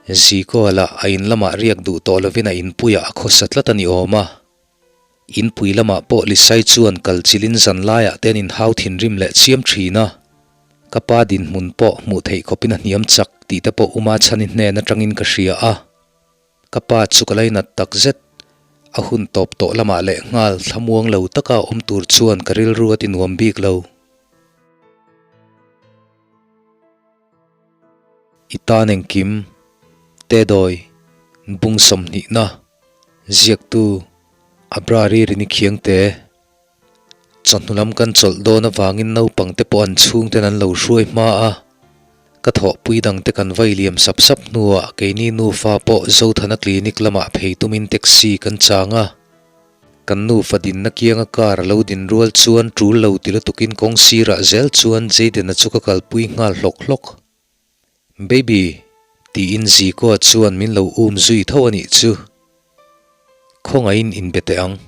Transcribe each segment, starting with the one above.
Ziko lah a in lamah riak duh tawh lovin a inpuiah a khawsa tlat a ni awm a. Inpui lamah pawh Lisai chuan kal chilhin zan laiah te an inhau thinrim leh chiam thin a. Ka pa dinhmun pawh hmuh theih khawpin a hniam chak tih te pawh Uma Chhani hnen atangin ka hria a. Ka pa chu ka lainat tak zet. A hun tawp tawh lamah leh nghal thlamuang lo taka awm tur chuan ka rilru a ti nuam bik lo. I tan engkim, Tedawi, Bung sawmhnihna, Ziaktu, Abrari Rini Khiangte. Chawhnu lam kan chawlh dawn avangin naupang te pawh an chhungten an lo hruai hma a, ka thawhpui dang te kan vai liam sap sap hnuah keini nufa pawh Zothana clinic lamah phei tumin taxi kan chang a. Kan nufa dinna kianga car a lo din rual chuan tul lo ti lutukin kawng sirah zel chuan Jayden-a chu ka kalpui nghal hlawk hlawk. Baby, tiin Zikoa chuan min lo um zui tho a nih chu. Khawngaihin inbe teh ang,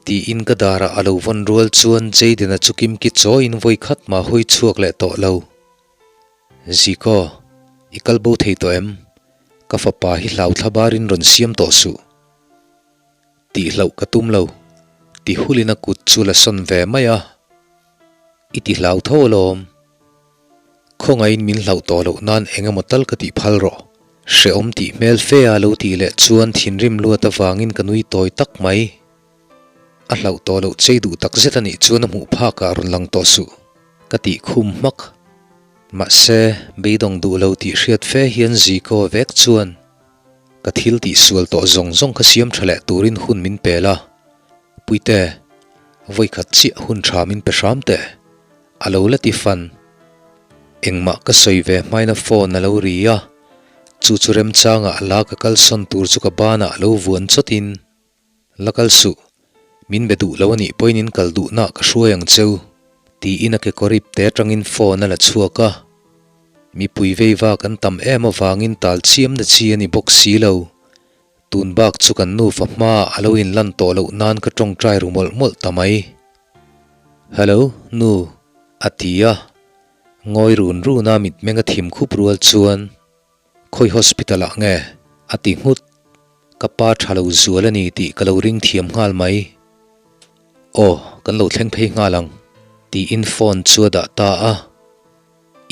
tiin ka darah a lo vawn rual chuan Jayden-a chu kimki chawiin vawi khat mah hawi chhuak leh tawh lo. Ziko, i kal bo thei tawh em? Ka fapa hi hlau thla barin rawn siam tawh suh. Tih hlauh ka tum lo, ti hulin a kut chu la sawn ve mai a. I ti hlau tho alawm. Khawngaihin min hlauh tawh loh nan eng emaw tal ka tih phal rawh. Hrehawm tih hmel fe a lo tih leh chuan thinrim luat avangin ka nui tawi tak mai. A hlauh tawh loh chei duh tak zet a nih chuan a hmuh phakah rawn lang tawh suh. Ka tih khum hmak. Mahse, beidawng duh lo tih hriat fe hian Ziko vek chuan ka thil tih sual tawh zawng zawng kha siam tha leh turin hun min pel a. Puite, vawikhat chiah hun tha min pe hram teh. A lo la ti fan. Engmah ka sawi ve hmaina phone a lo ri a, chu chu remchangah a la ka kalsawn tur chu ka banah a lo vuan chawtin, La kal suh, min be duh lo a nih pawhin in kal duhna ka hruai ang cheu, tiin a kekawr ip te atangin phone a la chhuak a. Mipui veiva kan tam em avangin tal chiamna chi a ni bawk si lo. Tun bak chu kan nufa hmaah a lo inlan tawh loh nan ka tawngtai ru mawlh mawlh ta mai. Hello, nu, a ti a. Ngawi run run a mitmeng a thim khup rual chuan, Khawi hospital ah nge? a ti nghut. Ka pa tha lo zual a ni tih ka lo ring thiam nghal mai. Aw, kan lo thleng phei nghal ang, tiin phone chu a dah ta a.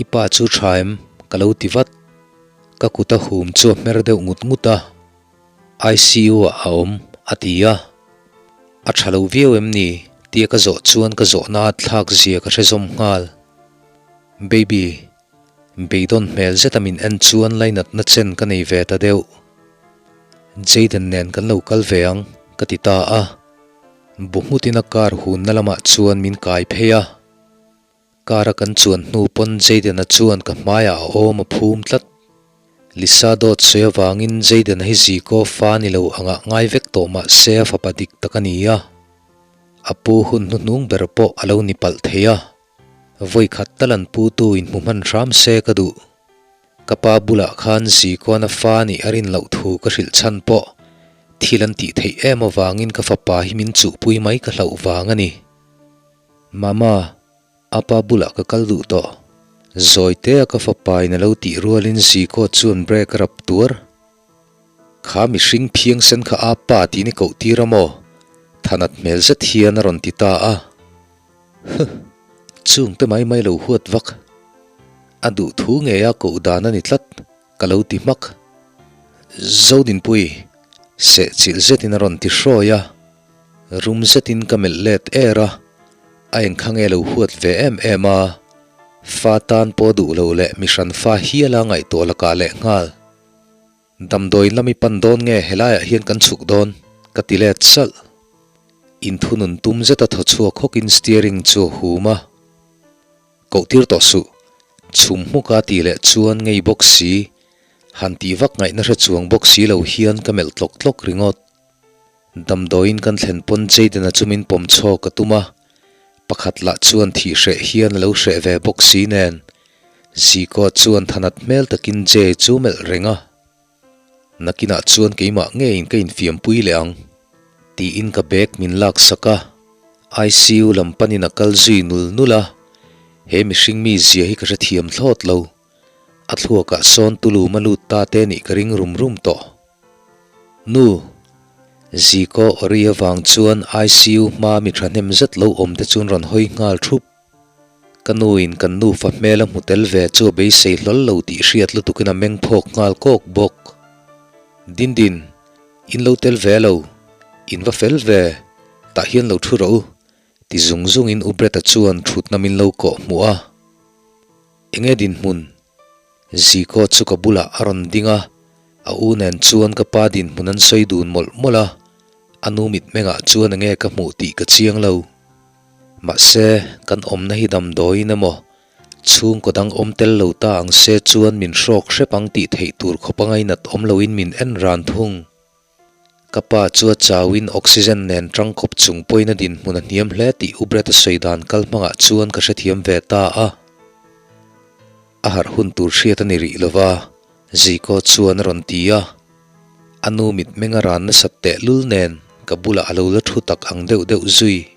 I pa chu tha em? ka lo ti vat. Ka kut a hum chu a hmer deuh ngut ngut a. ICU ah a awm, a ti a. A tha lo viau em ni? tia ka zawh chuan ka zawhna a thlak zia ka hre zawm nghal. Baby, beidawn hmel zeta min en chuan lainatna chen ka nei ve ta deuh. Jayden nen kan lo kal ve ang, ka ti ta a. Bu nghutin a car hunna lamah chuan min kai phei a. Car a kan chuan hnu pawn Jayden-a chuan ka hmaiah a awm a phum tlat. Lisa dawt sawi avangin Jayden-a hi Ziko fa ni lo angah ngai vek tawh mah se a fapa dik tak a ni a. A pu hun hnuhnung ber pawh a lo ni palh thei a. Vawi khat tal an pu tu in hmu hman hram se ka duh. Ka pa bulah khan Zikoan a fa nih a rin loh thu ka hrilh chhan pawh thil an tih theih em avangin ka fapa hi min chuhpui mai ka hlauh vang a ni. Mama, apa bulah ka kal duh tawh. Zawi te a ka fapa in a lo tih rualin Ziko chuan brake a rap tuar. Kha mihring phiang sen kha apa tiin i koh tir a maw? Thanat hmel zet hian a rawn ti ta a. Huh! Chung te mai mai lo huat vak. A duh thu ngei a koh dan a ni tlat, ka lo ti hmak. Zodinpui, sehchilh zetin a rawn ti hrawi a. Rum zetin ka melh let er a, a engkha nge lo huat ve em em a, fa tan pawh duh lo leh mi hran fa hiala ngaihtuah lakah leh nghal. Damdawiin lam i pan dawn nge helaiah hian kan chhuk dawn? ka ti let salh. Inthunun tum zeta thaw chhuak hawkin steering chu a hum a. Koh tir tawh suh. Chhum hmuka tih leh chuan ngei bawk si, han tih vak ngaihna hre chuang bawk si lo hian ka melh tlawk tlawk ringawt. Damdawiin kan thlen pawn Jayden-a chu min pawm chhawk a tum a, pakhat lah chuan thih hreh hian a lo hreh ve bawk si nen, Ziko chuan thanat hmel takin Jay chu melh reng a. Nakinah chuan keimah ngeiin ka infiampui leh ang, tiin ka bag min laksak a, ICU lam panin a kal zui nul nul a, he mihring mi zia hi ka hrethiam thlawt lo. A thluakah sawn tulum a lut ta te nih ka ring rum rum tawh. Nu! Ziko Ori avang chuan ICU hmaa mi thahnem zet lo awm te chuan rawn hawi nghal thup. Ka nuin kan nufa hmel a hmu tel ve chu a beisei hlawl lo tih hriat lutukin a meng phawk nghal kawk bawk. Dindin, in lo tel ve lo, in va fel ve, tah hian lo thu rawh u, ti zung zungin U Brett-a chuan thutna min lo kawh hmuh a. Enge dinhmun? Ziko chu ka bulah a rawn ding a, a u nen chuan ka pa dinhmun an sawi dun mawlh mawlh a, a nu mitmengah chuan enge ka hmuh tih ka chiang lo. Mahse, kan awmna hi damdawiin emaw, chhungkaw dang awm tel lo ta ang se chuan min hrawk hrep ang tih theih tur khawp a ngainat awm loin min en ran thung. Ka pa chu a chauin oxygen nen tangkawp chung pawhin a dinhmun a hniam hle tih U Brett-a sawi dan kal hmangah chuan ka hrethiam ve ta a. A harh hun tur hriat a ni rih lo va, Ziko chuan a rawn ti a. A nu mitmeng a ran nasat tehlul nen ka bulah a lo la thu tak ang deuh deuh zui.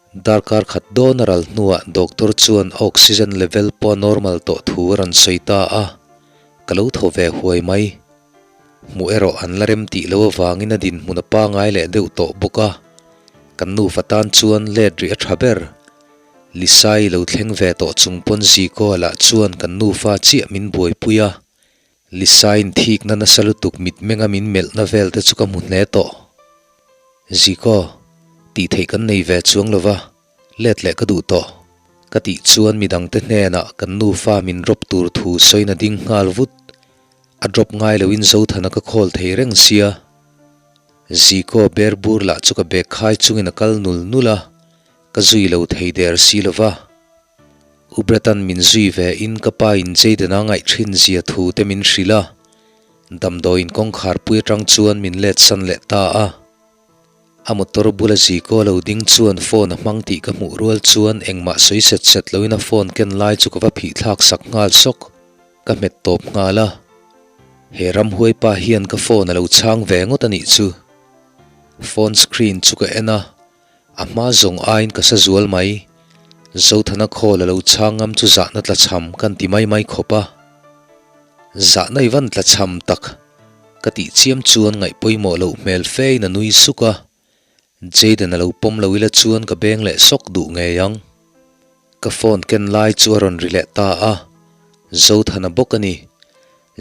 Darkar khat dawn a ral hnuah doctor chuan oxygen level pawh a normal tawh thu a rawn sawi ta a, ka lo thaw ve huai mai. Hmuh erawh an la rem tih loh avangin a dinhmun a pangai leh deuh tawh bawk a, kan nufa tan chuan let rih a tha ber. Lisai lo thleng ve tawh chung pawn Zikoa lah chuan kan nufa chiah min buaipui a, Lisaiin thikna nasa lutuk mitmenga min melhna vel te chu ka hmu hle tawh. Ziko, tih theih kan nei ve chuang lo va, let leh ka duh tawh. Ka tih chuan midangte hnenah kan nufa min drop tur thu sawiin a ding nghal vut. A drop ngai loin Zothana ka call thei reng sia. Ziko ber bur lah chu ka bag khai chungin a kal nul nul a, ka zui lo thei der si lo va. U Brett-a'n min zui ve in ka pa in Jayden-a ngaih thin zia thu te min hrilh a, damdawiin kawngkhar pui atang chuan min let san leh ta a. A motor bula Zico lo ding chuan phone a hmang tih ka hmuh rual chuan engmah sawi set set loin a phone ken lai chu ka va phih thlak sak nghal sawk. Ka hmet tawp nghal a. He ramhuai pa hian ka phone a lo chhang ve ngawt a nih chu. Phone screen chu ka en a. A hma zawng aiin ka sa zual mai. Zothana khawl a lo chhang ngam chu zahna tla chham kan ti mai mai khawp a. Zahna i van tla chham tak ka tih chiam chuan ngaih pawimawh loh hmel fein a nui suk a. Jayden a lo pawm lo ila chuan ka beng leh sawk duh ngei ang. Ka phone ken lai chu a rawn ri leh ta a. Zothana bawk a ni.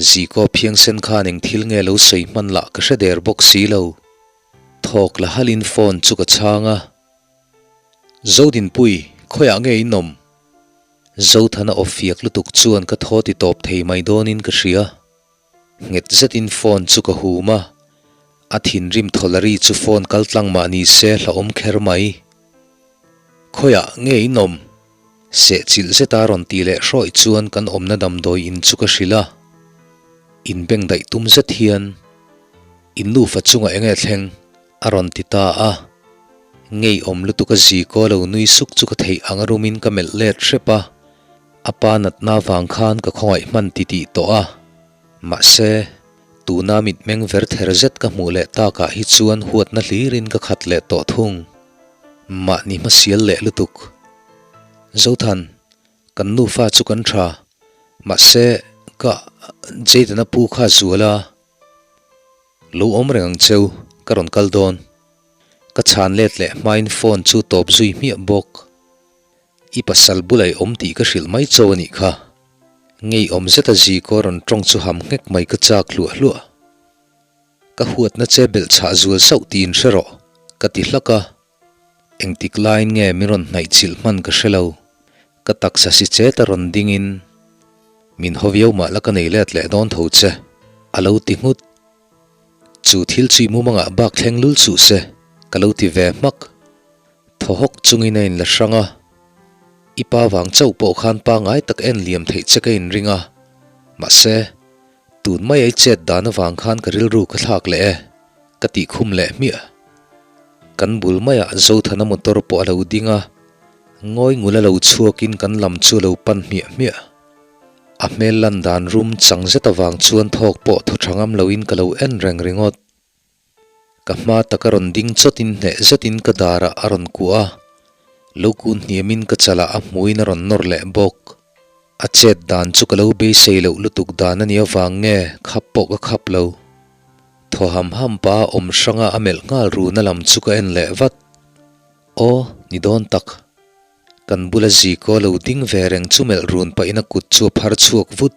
Zikaw phiangsen khan eng thil nge lo sawi hman lah ka hre der bawk si lo. Thawk la halin phone chu ka chhang a. Zodinpui, khawiah nge in awm? Zothana aw fiak lutuk chuan ka thaw ti tawp thei mai dawnin ka hria. Nghet zetin phone chu ka hum a. A thinrim thawlari chu phone kal tlang mah ni se hlauhawm kher mai. Khawiah nge in awm? Sehchilh zeta rawn tih leh hrawih chuan kan awmna damdawi in chu ka hrilh a. Inbengdaih tum zet hian. In nufa chungah enge thleng? a rawn ti ta a. Ngeiawm lutuk a Ziko lo nui suk chu ka theih ang a rumin ka melh let hrep a. A pa natna vang khan ka khawngaih hman ti tih tawh a. Mahse, tuna mitmeng ver ther zet ka hmuh leh takah hi chuan huatna hlirin ka khat leh tawh thung. Mahni hmasial leh lutuk. Zothan, kan nufa chu kan tha. Mahse, ka Jayden-a pu kha zual a. Lo awm reng ang cheu, ka rawn kal dawn. Ka chhan let leh hmain phone chu tawp zui hmiah bawk. I pasal bulai awm tih ka hrilh mai cho a nih kha. Ngeiawm zeta Ziko rawn tawng chu ham nghek mai ka chak hluah hluah. Ka huatna che belh chhah zual sauh tiin hre rawh, ka ti hlak a. Engtik laiin nge min rawn hnaih chilh hman ka hre lo. Ka taksa si chet a rawn dingin, Min haw viau mah la ka nei let leh dawn tho che, a lo ti nghut. Chu thil chu i mumangah bak thleng lul suh se, ka lo ti ve hmak. Thaw hawk chungin a inla hrang a. I pa vang chauh pawh khan pangai tak en liam theih che ka inring a. Mahse, tun mai a i chet dan avang khan ka rilru ka thlak leh e. Ka tih khum leh hmiah. Kan bul maiah Zothana motor pawh a lo ding a, ngawi ngul a lo chhuakin kan lam chu a lo pan hmiah hmiah. A hmel lan dan rum chang zet avang chuan thawk pawh thaw tha ngam loin ka lo en reng ringawt. Ka hma taka rawn ding chawtin hneh zetin ka darah a rawn kuah a, lo kun hniamin ka chalah a hmuin a rawn nawr leh bawk. A chet dan chu ka lo beisei loh lutuk dan a nih avang nge khap pawh ka khap lo. Thaw ham ham pa awm hranga a melh nghal runa lam chu ka en leh vat. Aw, ni dawn tak. Kan bula Ziko lo ding ve reng chu melh run pahin a kut chu a phar chhuak vut.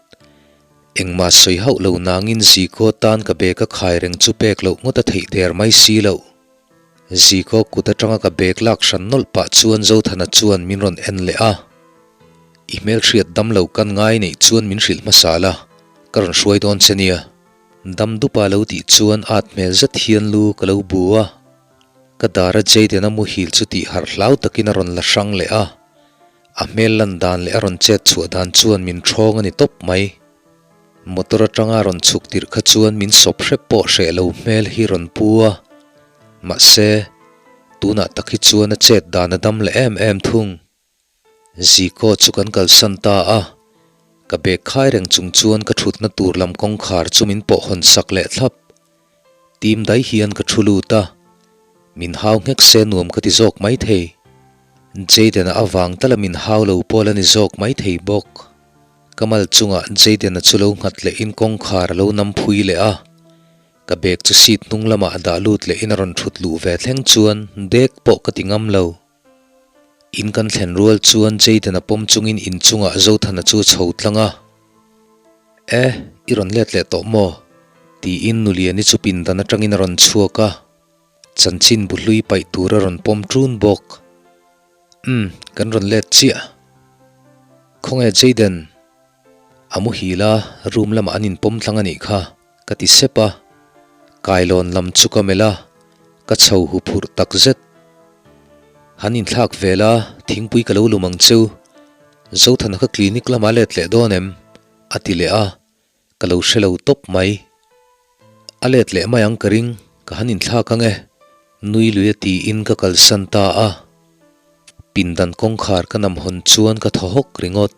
Engmah sawi hauh lo nangin Ziko tan ka bag a khai reng chu pek loh ngawt a theih der mai si loh. Ziko kut atanga ka bag lak hran nawlh pah chuan Zothana chuan min rawn en leh a. I hmelhriat dam lo kan ngai neih chuan min hrilh hmasa la, ka rawn hruai dawn che nia. Dam dupa lo tih chuan at hmel zet hian lu ka lo bu a. Ka dara Jayden-a muhil chu tih harh hlau takin a rawn la hrang leh a. A hmel lan dan leh a rawn chet chhuah dan chuan min ṭhawng a ni tawp mai. Motor aṭanga rawn chhuk tirh kha chuan min sawp hrep pawh hreh lo hmel hi rawn pu a. Mahse, tunah tak hi chuan a chet dan a dam leh em em thung. Ziko chu kan kalsan ta a, ka bag khai reng chung chuan ka ṭhutna tur lam kawngkhar chu min pawh hawn sak leh thlap. Tim dai hian ka ṭhu lut a, min hau nghek se nuam ka ti zawk maithei. Jayden-a avang tala min hau lo pawl a ni zawk maithei bawk. Ka mal chungah Jayden-a chu lo nghat lehin kawngkhar a lo nam phui leh a, ka bag chu seat hnung lamah a dah lut lehin a rawn ṭhut luh ve thleng chuan dek pawh ka ti ngam lo. In kan thlen rual chuan Jayden-a pawm chungin inchungah Zothana chu a chho tlang a. E, i rawn let leh tawh maw? tiin Nuliani chu pindan atangin a rawn chhuak a, chanchin bu hlui paih tur a rawn pawm ṭun bawk. Umm, kan rawn let chiah. Khawnge Jayden? A muhil a, room lamah an inpawm tlang a nih kha, ka ti sep a. Kailawn lam chu ka melh a, ka chho hu phurh tak zet. Han inthlak vel a, thingpui ka lo lum ang cheu. Zothana kha clinic lamah let leh dawn em? a ti leh a, ka lo hre lo tawp mai. A let leh mai ang ka ring, ka han inthlak ang e, nui lui a tiin ka kalsan ta a. Pindan kawngkhar ka nam hawn chuan ka thaw hawk ringawt.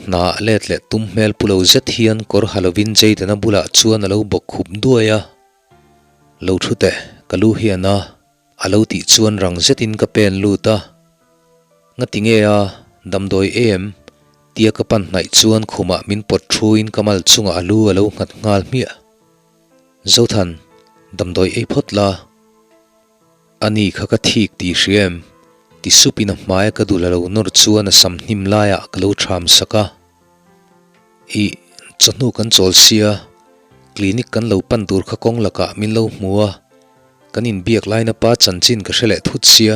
Hna a let leh tum hmel pu lo zet hian kawr ha lovin Jayden-a bulah chuan a lo bawk khup duai a. Lo thu teh, ka lu hian a, a lo tih chuan rang zetin ka pen lut a. Ngati nge a, damdawi em? Tia ka pan hnaih chuan khumah min pawt thuin ka mal chungah a lu a lo nghat nghal hmiah. Zothan, damdawi ei phawt la. A ni kha ka thik tih hria em? Ti supin a hmaia ka dul a lo nawr chuan a sam hnim laiah ka lo ṭham sak a. Ih, chawhnu kan chawl sia, clinic kan lo pan tur kha kawng lakah min lo hmu a, kan inbiak laina pa chanchin ka hre leh thut sia,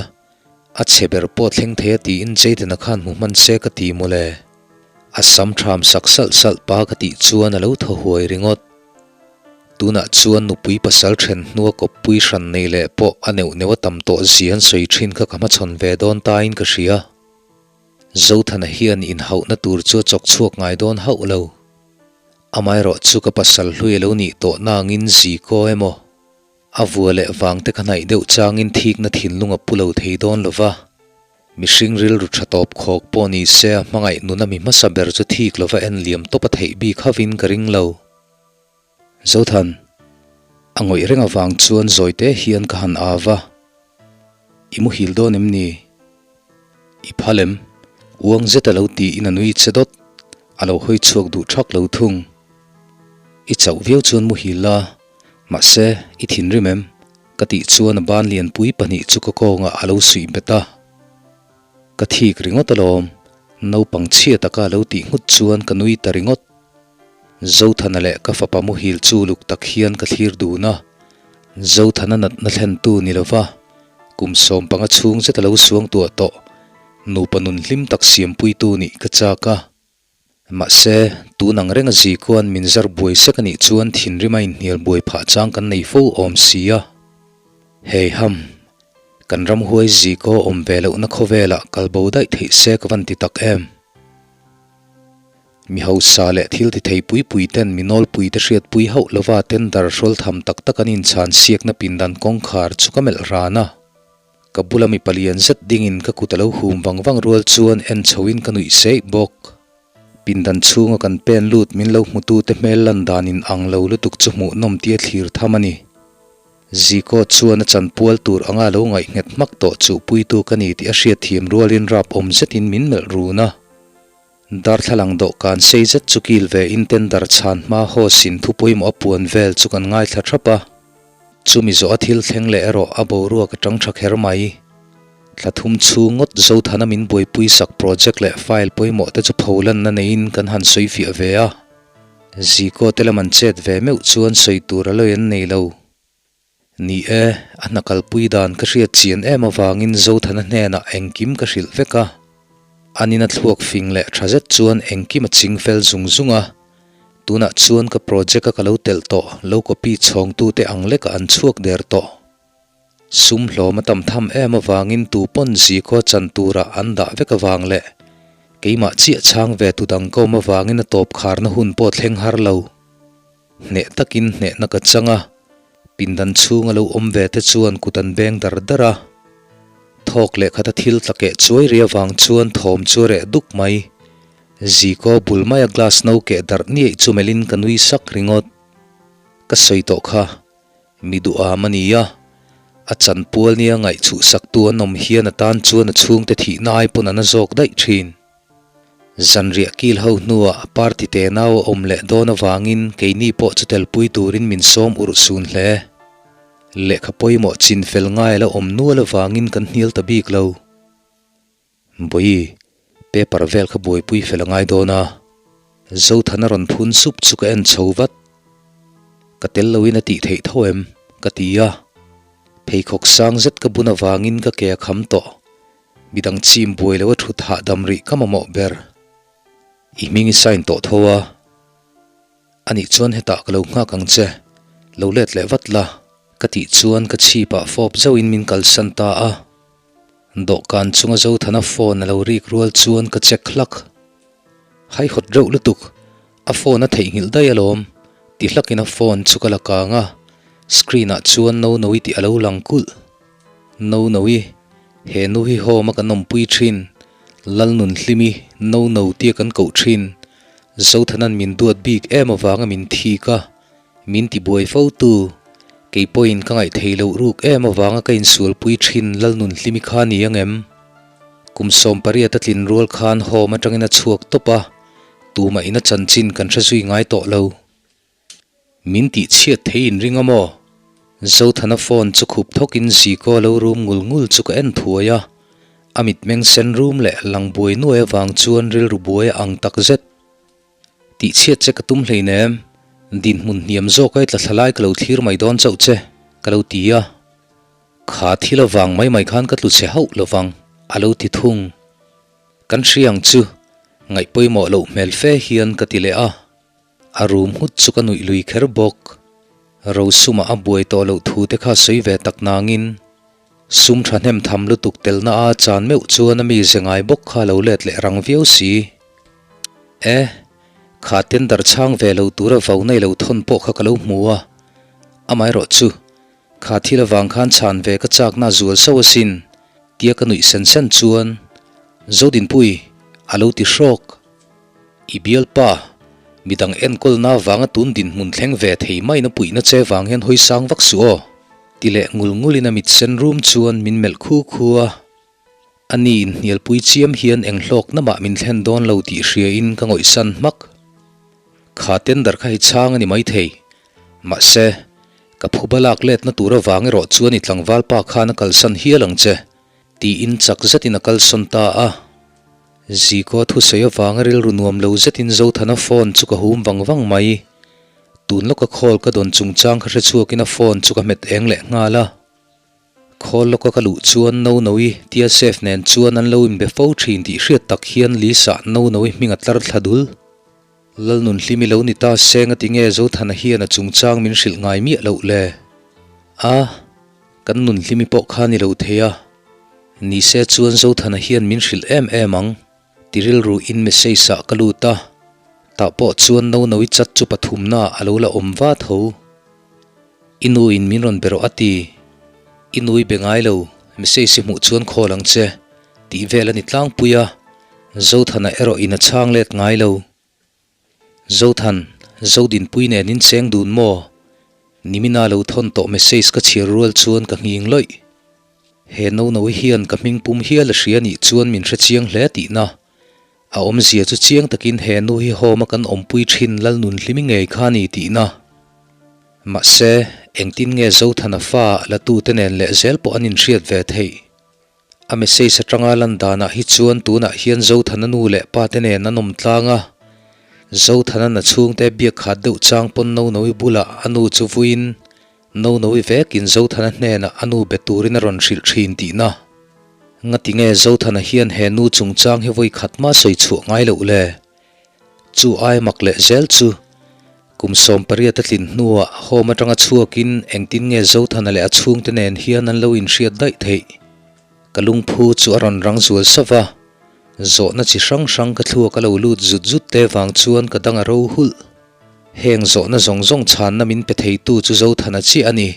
a chhe ber pawh thleng thei a tiin Jayden-a khan hmu hman se ka ti mawle. A sam ṭham sak salh salh pa ka tih chuan a lo thaw huai ringawt. Tunah chuan nupui pasal then hnua kawppui hran nei leh pawh a neuh neuh a tam tawh zia an sawi thin kha ka hmachhawn ve dawn tain ka hria. Zothana hian inhauhna tur chu a chawk chhuak ngai dawn hauh lo. Amaherawh chu ka pasal hlui a lo nih tawh nangin Ziko emaw a vua leh vangte ka hnaih deuh changin thikna thinlung a pu lo thei dawn lo va. Mihring rilru tha tawp khawk pawh ni se a hmangaih nuna mi hmasa ber chu thik lova en liam tawp a theih bik hauhin ka ring lo. Zothan, a ngawih reng avang chuan zawi te hian ka han av a, I muhil dawn em ni? I phal em? Uang zet a lo tiin a nui che dawt, a lo hawi chhuak duh thak lo thung. I chauh viau chuan muhil la, mahse i thinrim em? Ka tih chuan a ban lianpui pahnih chu ka kawngah a lo suih bet a. Ka thik ringawt alawm, naupang chhia taka lo tih nghut chuan ka nui ta ringawt. Zothana leh ka fapa muhil chu luk tak hian ka thlir dun a, Zothana natna thlentu ni lova kum 15 chhung zet a lo suang tuah tawh nupa nun hlim tak siampuitu nih ka chak a. Mahse, tun ang renga Zikua'n min zar buai sek a nih chuan thinrim a inhnial buai phah chang kan nei fo awm si a. Hei ham, kan ramhuai Zikaw awm ve lohna khawvelah kalbo daih theih se ka van ti tak em? Mi hausa leh thil ti thei pui pui ten mi nawlpui te hriatpui hauh lova tender hrawl tham tak tak an inchhan siakna pindan kawngkhar chu ka melh ran a. Ka bula mipa lian zet dingin ka kut a lo hum vang vang rual chuan en chhoin ka nuih seih bawk. Pindan chhunga kan pen lut min lo hmutu te hmel lan dan in ang lo lutuk chu hmuhnawm tia thlir tham a ni. Ziko chuan a chanpual tur anga lo ngaih nghet hmak tawh chuhpuitu ka ni tih a hriatthiam rualin rap awm zetin min melh run a. Darthlalang dawhkan sei zet chu kil ve in tender chhan hma host in thu pawimawh a puan vel chu kan ngaithla thap a. Chumi zawh a thil thleng leh erawh a boruak a tang tha kher mai. Thla thum chhung ngawt Zothana min buaipui sak project leh file pawimawh te chu pholanna neiin kan han sawi fiah ve a. Ziko te lam an chet ve meuh chuan sawi tur a lawi an nei lo. Ni e, a hna kalpui dan ka hriat chian em avangin Zothana hnenah engkim ka hrilh vek a. Anin a thluak fing leh tha zet chuan engkim a ching fel zung zung a. Tunah chuan ka project a ka lo telh tawh, lo copy chhawngtute ang lekah an chhuak der tawh. Sum hlawm a tam tham em avangin tu pawn zikhaw chan turah an dah vek avang leh keimah chiah chhang ve tu dang ka awm avangin a tawp kharna hun pawh thleng har lo. Hneh takin hnehna ka chang a, pindan chhunga lo awm ve te chuan kut an beng dar dar a. Thawk leh khata thil tla keh chuai ri avang chuan thawm chu a reh duk mai. Zikaw bul maia glass no keh darh niaih chu melhin ka nui sak ringawt. Ka sawi tawh kha, Mi duham a ni a, a chanpual nia ngaihchhuhsaktu an awm hian a tan chuan a chhungte thihna ai pawn a na zawk daih thin. Zanriah kil ho hnuah party te nau a awm leh dawn avangin keini pawh chu telpui turin min sawm urh sun hle. Lehkha pawimawh chin fel ngai a la awm nual avangin kan hnial ta bik lo. Bawi, paper vel kha buaipui fel a ngai dawn a. Zothana rawn phun sup chu ka en chho vat. Ka tel loin a tih theih tho em? ka ti a. Pheikhawk sang zet ka bun avangin ka ke a kham tawh. Midang chim buai lo a thut hahdam rih ka mamawh ber. I hming i sign tawh tho a. Anih chuan hetah ka lo nghak ang che, lo let leh vat la, ka tih chuan ka chhipah fawp zauhin min kalsan ta a. Dawhkan chunga Zothana phone a lo rik rual chuan ka check hlak. Haihawt reuh lutuk, a phone a theihnghilh daih alawm, ti hlakin a phone chu ka la kang a, screen ah chuan Nono-i tih a lo lang kulh. Nono-i, he nu hi home a kan awmpui thin, Lalnunhlimi, Nono tia kan koh thin, Zothana'n min duat bik em avanga min thik a, Min ti buai fo tu, kei pawhin ka ngaih thei loh ruk em avanga ka insualpui thin Lalnunhlimi kha ni ang em? Kum 18 a tlin rual khan home atangin a chhuak tawp a, tumah ina chanchin kan hre zui ngai tawh lo. Min tih chhiat thei in ring a maw? Zothana phone chu khup thawkin Ziko lo rum ngul ngul chu ka en thuai a, a mitmeng sen rum leh lang buai nuai avang chuan rilru buai a ang takzet. Tihchhiat che ka tum hleinem, dinhmun hniam zawk ai tla thla lai ka lo thlir mai dawn chauh che, ka lo ti a. Kha thil avang mai mai khan ka tlu chhe hauh lovang, a lo ti thung. Kan hria ang chu, ngaih pawimawh loh hmel fe hian ka ti leh a. A rum nghut chu ka nuih lui kher bawk. Rosumah a buai tawh loh thu te kha sawi ve tak nangin, sum thahnem tham lutuk telna a chan meuh chuan a mi ze ngai bawk kha a lo let leh rang viau si. E, kha tender chhang ve lo tura vo nei lo thawn pawh kha ka lo hmu a, amaherawh chu kha thil avang khan chhan ve ka chakna a zual sauh asin, tia ka nuih sen sen chuan Zodinpui a lo ti hrawk. I bialpa, midang enkawlna avanga tun dinhmun thleng ve thei maina puihna che vang hian hawi sang vak suh aw, ti leh ngul ngulin a mit sen rum chuan min melh khu khu a. A ni inhnialpui chiam hian eng hlawkna mah min thlen dawn lo tih hriain ka ngawihsan hmak. Kha tender kha hi chhang a ni maithei. Mahse, ka phuba lak letna tur avang erawh chuan i tlangval pa khan a kalsan hial ang che, tiin chak zetin a kalsawn ta a. Zikaw thusawi avanga rilru nuam lo zetin Zothana phone chu ka hum vang vang mai. Tun lawka call ka dawn chungchang kha hrechhuakin a phone chu ka hmet eng leh nghal a. Khawl lawka ka luh chuan Nono-i tia Chef nen chuan an lo inbe fo thin tih hriat tak hian Lisa Nono-i hming a tlar thla dul. Lalnunhlimi lo ni ta se nga tinge Zothana hian a chungchang min hrilh ngai miah loh le? A, kan Nunhlimi pawh kha ni lo thei a. Ni se chuan Zothana hian min hrilh em em ang. Ti rilru in message ah ka lut a, tah pawh chuan Nono-i chat chu pathumna ah a lo la awm va tho. I nu in min rawn be rawh a ti. I nui be ngai lo, message i hmuh chuan call ang che, tih vel a ni tlangpui a, Zothana erawh in a chhang let ngai lo. Zothan, Zodinpui nen in cheng dun maw? Nimina lo thawn tawh message ka chhiar rual chuan ka nghing lawih. He Nono-i hian ka hming pum hial a hria nih chuan min hre chiang hle tihna. A awmzia chu chiang takin he nu hi home a kan awmpui thin Lalnunhlimi ngei kha a ni tihna. Mahse, engtin nge Zothana fa la tute nen lehzel pawh an inhriat ve theih? A message atanga lan danah hi chuan tunah hian Zothana nu leh pa te nen an awm tlang a, Zothana na chhungte biak khat deuh chang pawn Nonoui bulah a nu chu vuiin Nonoui vekin Zothana hnenah a nu be turin a rawn hrilh thin tihna. Ngati nge Zothana hian he nu chungchang hi vawi khat mah sawi chhuah ngai loh le? Chu ai mak leh zel chu kum 18 a tlin hnuah home atanga chhuakin engtin nge Zothana leh a chhungte nen hian an lo inhriat daih theih? Ka lungphu chu a rawn rang zual sauh va, zawhna chi hrang hrang ka thluak a lo lut zut zut te vang chuan ka dang a ro hulh. Heng zawhna zawng zawng chhanna min pe theitu chu Zothana chiah a ni.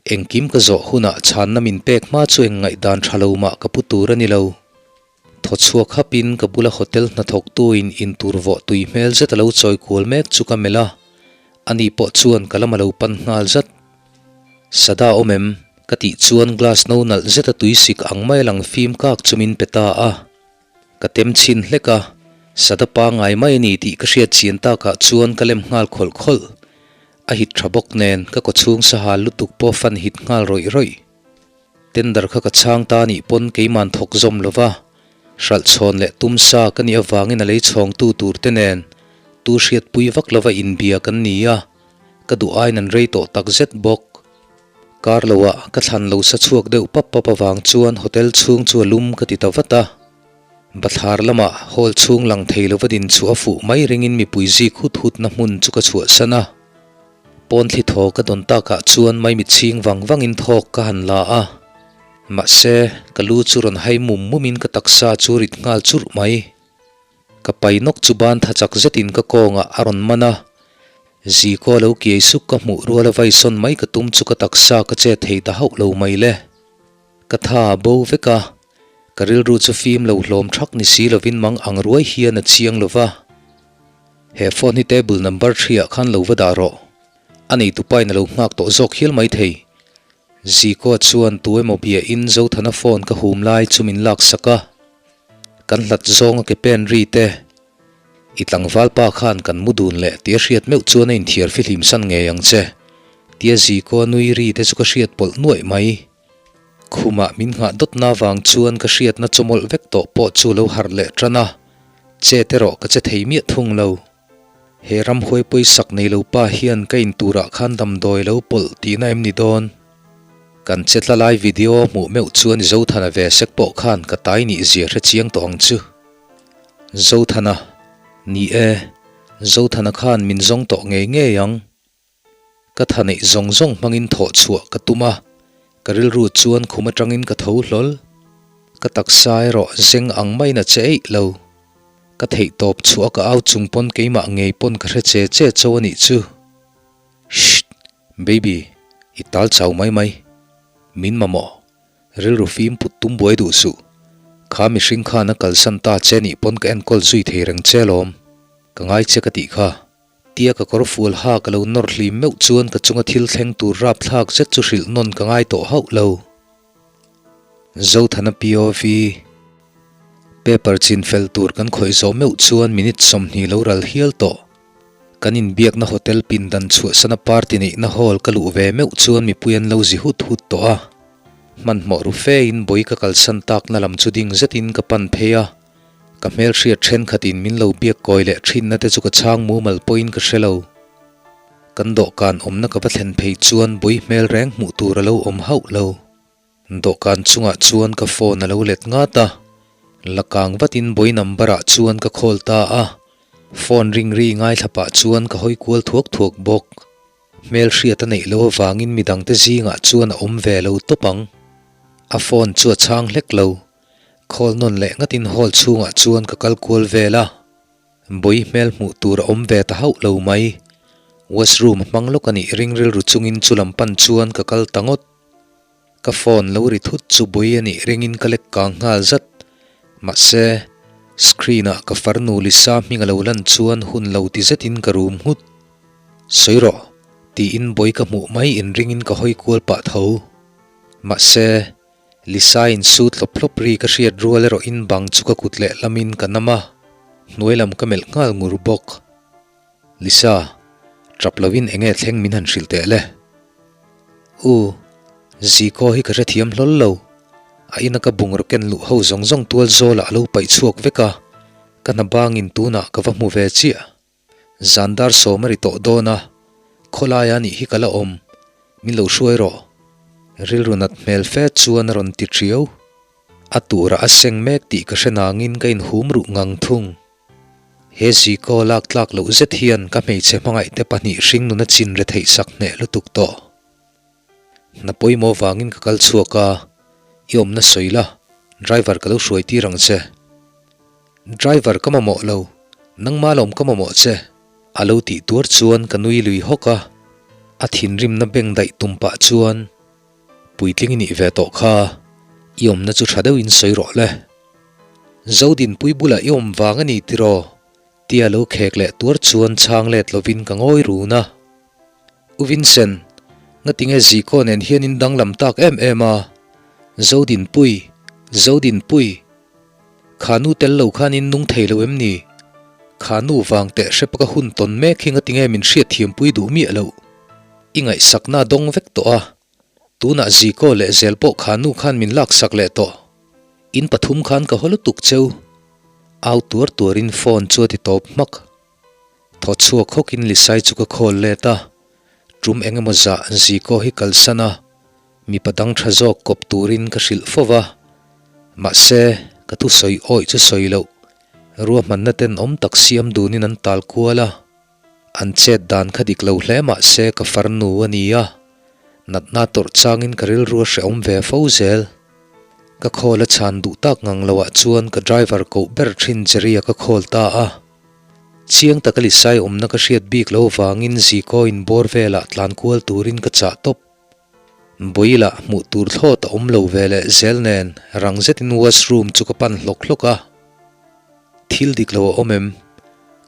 Engkim ka zawh hunah chhanna min pek hma chu eng ngaihdan tha lo mah ka pu tur a ni lo. Thaw chhuak hapin ka bula hotel hnathawktuin intur vawh tui hmel zet a lo chawi kual mek chu ka melh a, ani pawh chuan ka lam a lo pan nghal zat. Sada awm em? ka tih chuan glass no nalh zet a tui sik ang mai a lang fim kak chu min pe ta a. Ka tem chhin hlek a, sada pangai mai a ni tih ka hriat chian takah chuan ka lem nghal khawlh khawlh. A hit tha bawk nen ka kawchhung sahal lutuk pawh fan hit nghal rawih rawih. Tender kha ka chhang ta nih pawn keiman thawk zawm lo va, hralh chhawn leh tum sa ka nih avangin a lei chhawngtu tur te nen tu hriatpui vak lova inbia kan ni a, ka duh aiin an rei tawh tak zet bawk. Kar loah ka thlan lo sa chhuak deuh pap pap avang chuan hotel chhung chu a lum ka ti ta vat a. Bathlar lamah hall chhung lang thei lova din chu a fuh mai ringin mipui zik hut hutna hmun chu ka chhuahsan a. Pawn thli thaw ka dawn takah chuan maimit chhing vang vangin thawk ka han la a, mahse, ka lu chu rawn hai mum mumin ka taksa chu rit nghal churh mai. Ka pai nawk chu ban tha chak zetin ka kawngah a rawn man a, Ziko lo kiai suk ka hmuh rual a vaisawn mai ka tum chu ka taksa ka che thei ta hauh lo mai le. Ka tha a bo vek a, ka rilru chu fim lo hlawm thak ni si lovin mang ang ruai hian a chiang lo va. He phone hi table number thriah khan lo va dah rawh. A neitupain a lo nghak tawh zawk hial mai thei. Ziko chuan tu emaw biahin Zothana phone ka hum lai chu min laksak a. Kan hlat zawng a ke pen ri te. I tlangval pa khan kan mu dun leh tia hriat meuh chuan a inthiar fihlim san ngei ang che. Tia Ziko nui ri te chu ka hriat pawlh nuaih mai. Khumah min nghah dawtna vang chuan ka hriatna chawmawlh vek tawh pawh chu lo harh leh tan a, chet erawh ka che thei miah thung lo. He ramhuai pawisak nei lo pa hian ka inturah khan damdawi lo pawlh tihna em ni dawn? Kan che tla lai video hmuh meuh chuan Zothana ve sek pawh khan ka tai nih zia hre chiang tawh ang chu. Zothana, Ni e, Zothana khan min zawng tawh ngei ngei ang. Ka tha neih zawng zawng hmangin thawh chhuah ka tum a, ka rilru chuan khum atangin ka tho hlawl. Ka taksa erawh zeng ang maiin a che eih lo. Ka theih tawp chhuah a ka au chung pawn keimah ngei pawn ka hre che che cho a nih chu. Shh! Baby, i tal chau mai mai. Min mamawh. Rilru fim put tum buai duh suh. Kha mihring khan a kalsan ta che nih pawn ka enkawl zui thei reng che alawm. Ka ngai che ka tih kha. Tia ka kawr fual ha ka lo nawr hlim meuh chuan ka chunga thil thleng tur rapthlak zet chu hrilh nawn ka ngai tawh hauh lo. Zothana POV Paper chin fel tur kan khawih zawh meuh chuan minute 20 lo ral hial tawh. Kan inbiakna hotel pindan chhuahsana party neihna hall ka luh ve meuh chuan mipui an lo zi hut hut tawh a. Hmanhmawh ru fein bawi ka kalsan takna lam chu ding zetin ka pan phei a. Ka hmelhriat thenkhatin min lo biak kawi leh thinna te chu ka chhang mumal pawhin ka hre lo. Kan dawhkan awmna ka va thlen phei chuan bawi hmel reng hmuh tur a lo awm hauh lo. Dawhkan chungah chuan ka phone a lo let ngat a, la kang vatin bawi number ah chuan ka call ta a. Phone ring ri ngaithla pah chuan ka hawi kual thuak thuak bawk. Hmelhriat a neih loh avangin midangte zingah chuan a awm ve lo tawp ang. A phone chu a chhang hlek lo. Call nawn leh ngatin hall chhungah chuan ka kal kual vel a, bawi hmel hmuh tur a awm ve ta hauh lo mai. Washroom a hmang lawk a nih ring rilru chungin chu lam pan chuan ka kal ta ngawt. Ka phone lo ri thut chu bawi a nih ringin ka lek kang nghal zat. Mahse, screen ah ka farnu Lisa hming a lo lan chuan hun lo ti zetin ka rum nghut. Sawi rawh, tiin bawi ka hmuh mai inringin ka hawi kual pah tho. Mahse, Lisa in su tlawp tlawp ri ka hriat rual erawh in bang chu ka kut leh lamin ka nam a. Hnuai lam ka melh nghal ngur bawk. Lisa, tap lovin enge thleng min han hrilh teh le? U, Ziko hi ka hrethiam hlawl lo. A ina ka bungraw ken luh ho zawng zawng tual zawlah a lo paih chhuak vek a, ka hna bangin tunah ka va hmu ve chiah. Zan dar sawm a ri tawh dawn a, khawlaia nih hi ka la awm, min lo hruai rawh. Rilru nat hmel fe chuan a rawn ti ṭiau. A turah a seng mek tih ka hre nangin ka inhum ruh ngang thung. He Ziko lak tlak loh zet hian ka hmeichhe hmangaihte pahnih hringnun a chin re theih sak hneh lutuk tawh. Hna pawimawh vangin ka kal chhuak a, i awmna sawi la, driver ka lo hruai tir ang che. Driver ka mamawh lo, nangma lawm ka mamawh che, a lo tih tuar chuan ka nui lui hawk a, a thinrimna beng daih tum pah chuan, Puitling i nih ve tawh kha, i awmna chu tha deuhin sawi rawh le. Zodinpui bulah i awm vang a ni tiraw? Tia lo khek leh tuar chuan chhang let lovin ka ngawi run a. U Vincent, ngatinge Ziko nen hian in danglam tak em em a? Zodinpui, Zodinpui. Kha nu tel lo khan in nung thei lo em ni? Kha nu vang teh hrep ka hun tawn mek hi ngatinge min hriatthiampui duh miah loh? I ngaihsakna dawng vek tawh a, tunah Ziko leh zel pawh kha nu khan min laksak leh tawh. In pathum khan ka haw lutuk cheu. Au tuar tuarin phone chu a ti tawp hmak. Thaw chhuak hawkin Lisai chu ka call let a, tum eng emaw zah Ziko hi kalsan a, mipa dang tha zawk kawp turin ka hrilh fo va. Mahse, ka thusawi awih chu sawi loh, ruahmanna tenawm tak siam dunin an tal kual a. An chet dan kha dik lo hle mah se ka farnu a ni a, natna tawrh changin ka rilru a hrehawm ve fo zel. Ka call a chhan duh tak ngang loah chuan ka driver koh ber thin Jerry-a ka call ta a. Chiang taka Lisai awmna ka hriat bik lo vangin Ziko inbawr velah tlan kual turin ka chah tawp. Bawilah hmuh tur thlawt a awm lo ve leh zel nen rang zetin washroom chu ka pan hlawk hlawk a. Thil dik lo a awm em?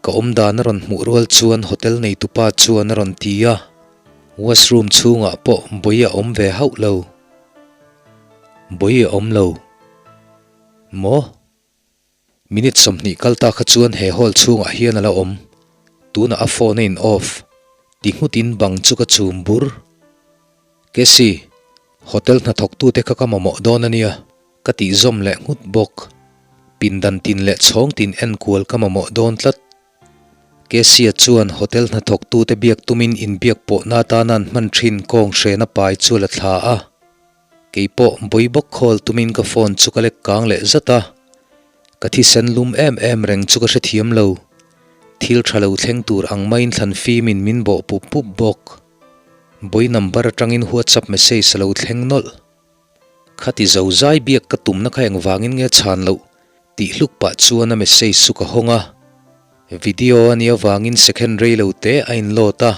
Ka awm dan a rawn hmuh rual chuan hotel neitupa chuan a rawn ti a. Washroom chhungah pawh bawi a awm ve hauh lo. Bawi a awm lo. Maw? Minute 20 kal ta kha chuan he hall chhungah hian a la awm. Tunah a phone a in off. Ti nghutin bang chu ka chum bur. Cassie, hotel hnathawktute kha ka mamawh dawn a nia, ka tih zawm leh nghut bawk. Pindan tin leh chhawng tin enkual ka mamawh dawn tlat. Cassie chuan hotel hnathawktute biak tumin inbiak pawhna atana an hman thin kawng hrena pai chu a la thla a. Kei pawh bawi bawk khawl tumin ka phone chu ka lek kang leh zat a, ka thisen lum em em reng chu ka hrethiam lo. Thil tha lo thleng tur ang maiin thlan fimin min bawh pup pup bawk. Bawi number atangin WhatsApp message a lo thleng nawlh. Khati zo zai biak ka tumna kha engvangin nge chhan loh tih hluk pah chuan a message chu ka hawng a. Video a nih avangin second rei lo te a inload a,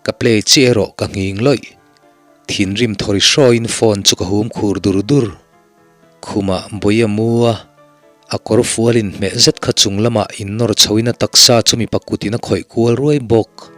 ka play chiah erawh ka nghing lawih. Thinrim thawri hrawiin phone chu ka hum khur dur dur. Khumah bawi a mu a, a kawr fual inhmeh zet kha chung lamah innawr chhoin a taksa chu mipa kutin a khawih kual ruai bawk.